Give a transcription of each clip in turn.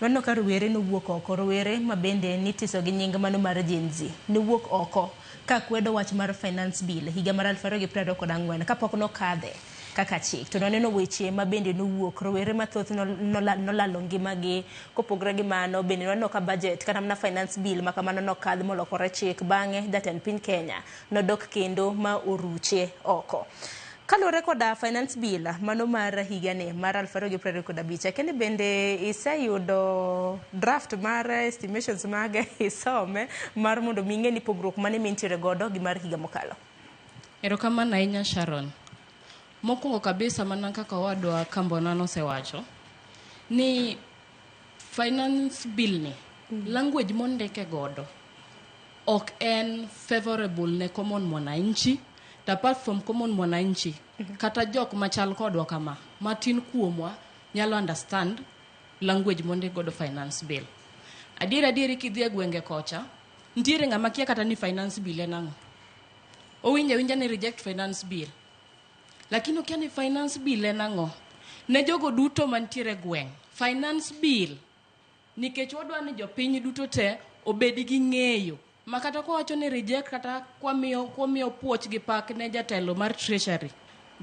Waneno ka rowere nowuok oko, rowere ma bende nitiso gi nying mano mar Gen Z nowuok oko ka kwedo wach mar finance bill higa mar 2024 kapok nokadhe kaka chik. To nwaneno weche ma bende nowuok, rowere mathoth nolalo ngimagi. Kopogre gi mano, bende nwaneno ka budget kata mana finance bill ma kamano nokadh molokore chik. Bang'e jatend piny Kenya nodok kendo ma oruche oko. Kaluwore koda finance bill mano mar higani mar 2025, akia ni bende iseyudo draft mar estimations mage isome mar mondo mi ing'e ni pogruok mane mintiere godo gi mar higa mokalo. Erokamano ahinya Sharon. Mokwongo kabisa mana kaka owadwa Kambona nosewacho ni finance bill ni language mondike godo ok en favorable ne common mwananchi to apart from common mwananchi kata jok machal kodwa kama matin kuomwa nyalo understand language mondik godo finance bill. Adier adieri kidhi e gwenge kocha nitiere ng'ama kia kata ni finance bill en ang'o. Owinjo awinja ni reject finance bill lakini okia ni finance bill en ang'o. Ne jogo duto mantiere e gweng', finance bill nikech wadwa ni jopiny duto te obed gi ng'eyo ma kata kwawacho ni reject kata kwamiyo kwamiyo puoch gi pak ne jatelo mar treasury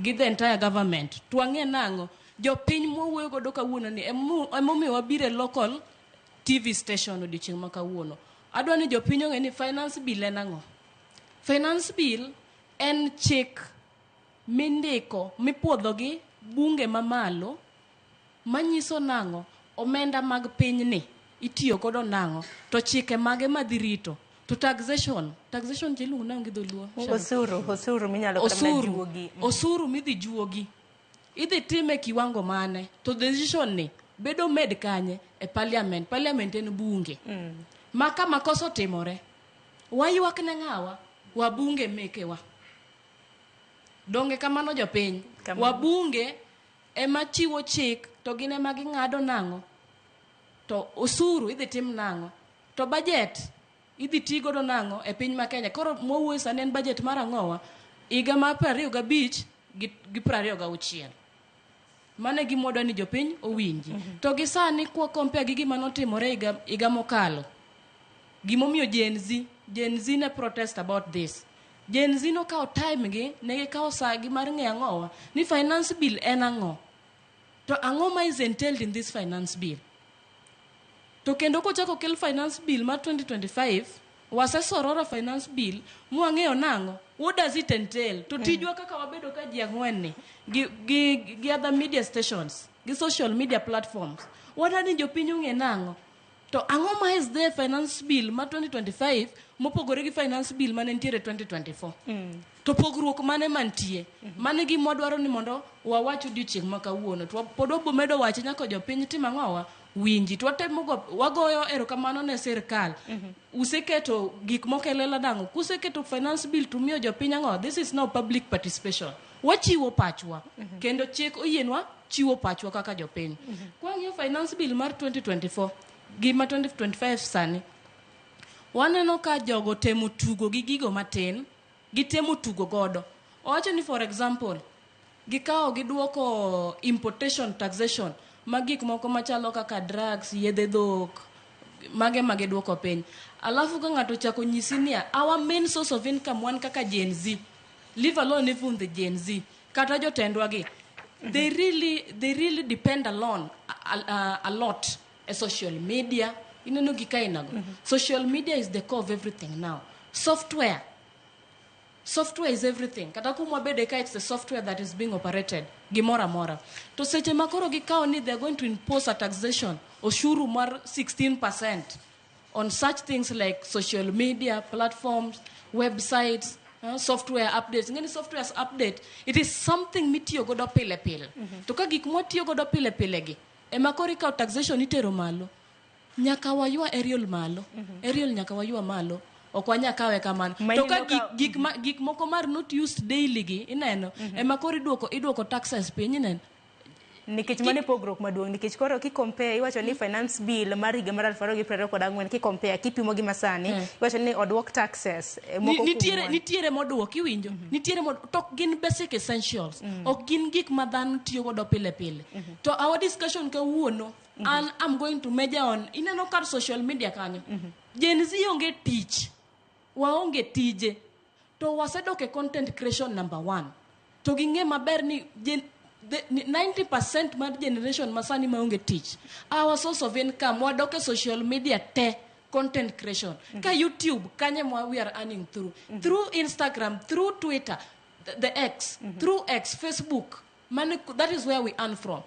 gi the entire government to wang'e nang'o jopiny mwawuoyo godo kawuono ni emomiyo wabiro e local TV station odiochieng' ma kawuono. Adwa ni jopiny ong'e ni finance bill en ang'o. Finance bill en chik mindiko mipuodho gi bunge mamalo manyiso nang'o omenda mag pinyni itiyo godo nang'o to chike mage madhi rito to taxation taxation cha iluongo nang'o gi dholuo Osuru, osuru minyalo kata mana osuru juogi. osuru midhi juogi idhi time kiwango mane to decision ni bedo med kanye e parliament parliament en bunge ma ka makosa otimore waywak ne ng'awa wabunge mekewa donge kamano jopiny Kamano. wabunge ema chiwo chik to gin ema ging'ado nang'o to osuru idhi tim nang'o to budget idhi ti godo nang'o e piny ma Kenya koro mwawuoyo sani en budget mar ang'owa higa mar 25 gi 26 mano e gima wadwa ni jopiny owinji to gi sani kwa compare gi gima notimore higa, higa mokalo gimomiyo Gen Z Gen Z ne protest about this Gen Z nokawo time gi ne gikawo saa gi mar ng'eyo ang'owa ni finance bill en ang'o to ang'o ma is entailed in this finance bill to kendo kochako kel finance bill mar 2025 wasesorora finance bill mwang'eyo nang'o what does it entail to tijwa kaka wabedo ka ji ang'wen ni gi, gi, gi other media stations gi social media platforms wadwa ni jopiny ong'e nang'o to ang'o ma is there finance bill ma 2025 mopogore gi finance bill mane nitiere 2024 to pogruok mane mantie mane gima wadwaro ni mondo wawach odiochieng' ma kawuono to pod wabo medo wache nyaka jopiny tim ang'owa winji to watemo go wagoyo erokamano ne sirkal useketo gik moko e lela nang'o kuseketo finance bill tumiyo jopiny ang'o this is now public participation wachiwo pachwa kendo chik oyienwa chiwo pachwa kaka jopiny kwang'iyo finance bill mar 2024 gi ma 2025 sani waneno ka jogo temo tugo gi gigo matin gitemo tugo godo owacho ni for example gikawo giduoko importation taxation mag gik moko machalo kaka drugs yedhe dhok mage ma giduoko piny alafu ka ng'ato ochako nyisi niya our main source of income wan kaka Gen Z leave alone even the Gen Z kata jotendwa gi they really depend alone a lot e social media ineno gik ainago social media is the core of everything now software is everything kata kuma wabede ka it's the software that is being operated gimoro amora to seche ma koro gikawo ni they are going to impose a taxation oshuru mar 16% on such things like social media platforms websites software updates ng'eni software update it is something mitiyo godo pile pile to ka gik mwatiyo godo pile pile gi ema koro ikawo taxation itero malo nyaka waywa aerial malo aerial nyaka waywa malo ok wanya kawe kamano Ma to ka ineno gik, gik, ma, gik moko mar not used daily gi ineno ema koro iduoko iduoko taxes piny ineno Nikech mano e pogruok maduong' nikech koro ki compare iwacho ni finance bill mar higa mar 2024 ki compare kipimo gi masani iwacho ni oduok taxes e moko kuom nitiere mwandu. nitiere moduok iwinjo nitiere mod, to ok gin basic essentials ok gin gik ma dhano tiyo godo pile pile to our discussion kawuono An I'm going to major on ineno kar social media kanyo. Gen Z onge tich. Waonge tije. To wasedok e content creation number one. To ging'e maber ni 90% mar generation masani maonge tich. Our source of income wadok e social media te content creation. Ka YouTube kanye mwa we are earning through. Through Instagram, through Twitter, the X, through X, Facebook. Mane, that is where we earn from.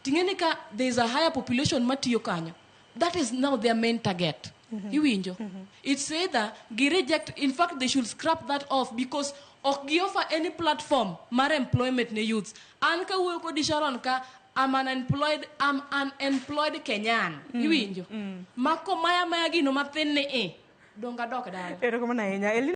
Ting'eni ka there is a higher population matiyo kanyo. That is now their main target. Iwinjo? It's either gi reject, in fact they should scrap that off because ok gi offer any platform mar employment ne youths. An kawuoyo kodi Sharon ka, I'm unemployed Kenyan. Iwinjo? Mako maya maya gino mathin ni e. Donga dok dala. Erokamano ahinya. Elina.